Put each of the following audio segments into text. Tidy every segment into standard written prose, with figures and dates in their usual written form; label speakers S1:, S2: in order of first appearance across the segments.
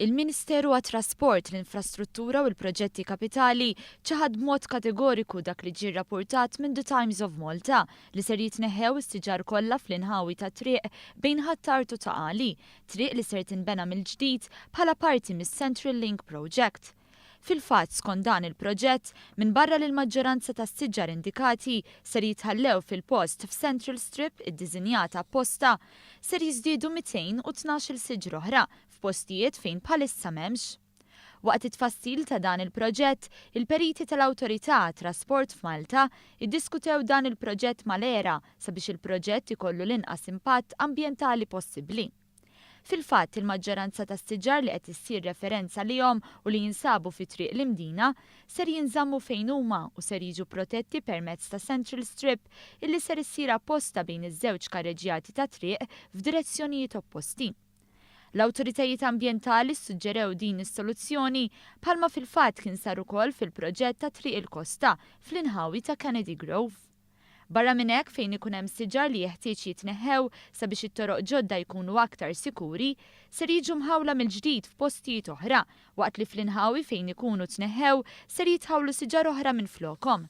S1: Il-Ministeru għat-Trasport, l-Infrastruttura u l-Proġetti Kapitali ċaħad b'mod kategoriku dak li ġie rrappurtat minn The Times of Malta li ser jitneħħew is-siġar kollha fl-inħawi tat-triq bejn Ħ'Attard u Ta' Qali, triq li ser tinbena mill-ġdid bħala parti mis-Central Link Project. Fil-fatt, skont dan il-proġett, minbarra li l-maġġoranza tas-siġar indikati ser jitħallew fil-post f'central strip iddiżinjata apposta, ser jiżdiedu 212-il siġra oħra f'postijiet fejn bħalissa m'hemmx. Waqt it-tfassil ta' dan il-proġett, il-periti tal-Awtorità għat-Trasport f'Malta iddiskutew dan il-proġett mal-ERA sabiex il-proġett ikollu l-inqas impatt ambjentali possibbli. Fil-fatt, il-maġġoranza tas-siġar li qed issir referenza għalihom u li jinsabu fi Triq l-Imdina ser jinżammu fejn huma u ser jiġu protetti permezz ta' central strip illi ser issir apposta bejn iż-żewġ karreġjati tat-triq f'direzzjonijiet opposti. L-awtoritajiet ambjentali ssuġġerew din is-soluzzjoni bħalma fil-fatt kien sar ukoll fil-proġett ta' Triq il-Kosta fl-inħawi ta' Kennedy Grove. Barra minn hekk, fejn ikun hemm siġar li jeħtieġ jitneħħew sabiex it-toroq ġodda jkunu aktar sikuri, ser jiġu mħawla mill-ġdid f'postijiet oħra, waqt li fl-inħawi fejn ikunu tneħħew ser jitħawlu siġar oħra minflokhom.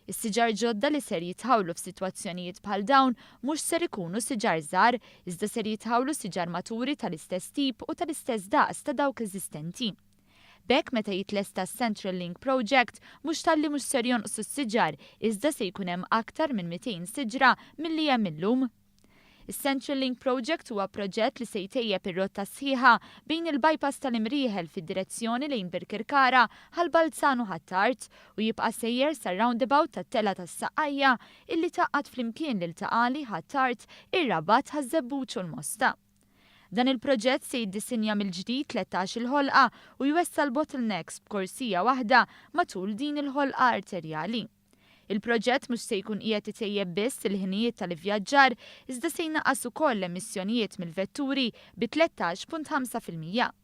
S1: Is-siġar ġodda li ser jitħawlu f'sitwazzjonijiet bħal dawn mhux ser ikunu siġar żgħar, iżda ser jitħawlu siġar maturi tal-istess tip u tal-istess daqs ta' dawk eżistenti. B'hekk meta jitlesta s-Central Link Project mhux talli mhux ser jonqsu s-siġar iżda se jkun hemm aktar minn 200 siġra milli hemm illum. Is-Central Link Project huwa proġett li se jtejjeb ir-rotta sħiħa bejn il-bypass tal-Imrieħel fid-direzzjoni lejn Birkirkara, Ħal Balzan u Ħ'Attard u jibqa' sejjer sar-roundabout tat-Telgħa tas-Saqqajja illi tgħaqqad flimkien lil Ta' Qali, Ħ'Attard, ir-Rabat, Ħaż-Żebbuġ u l-Mosta. Dan il-proġett se jiddisinja mill-ġdid 13-il ħolqa u jwessa' l-bottlenecks b'korsija waħda matul din il-ħolqa arterjali. Il-proġett mhux se jkun qiegħed itejjeb biss il-ħinijiet tal-ivvjaġġar iżda se jnaqqas ukoll l-emissjonijiet mill-vetturi bi 13.5%.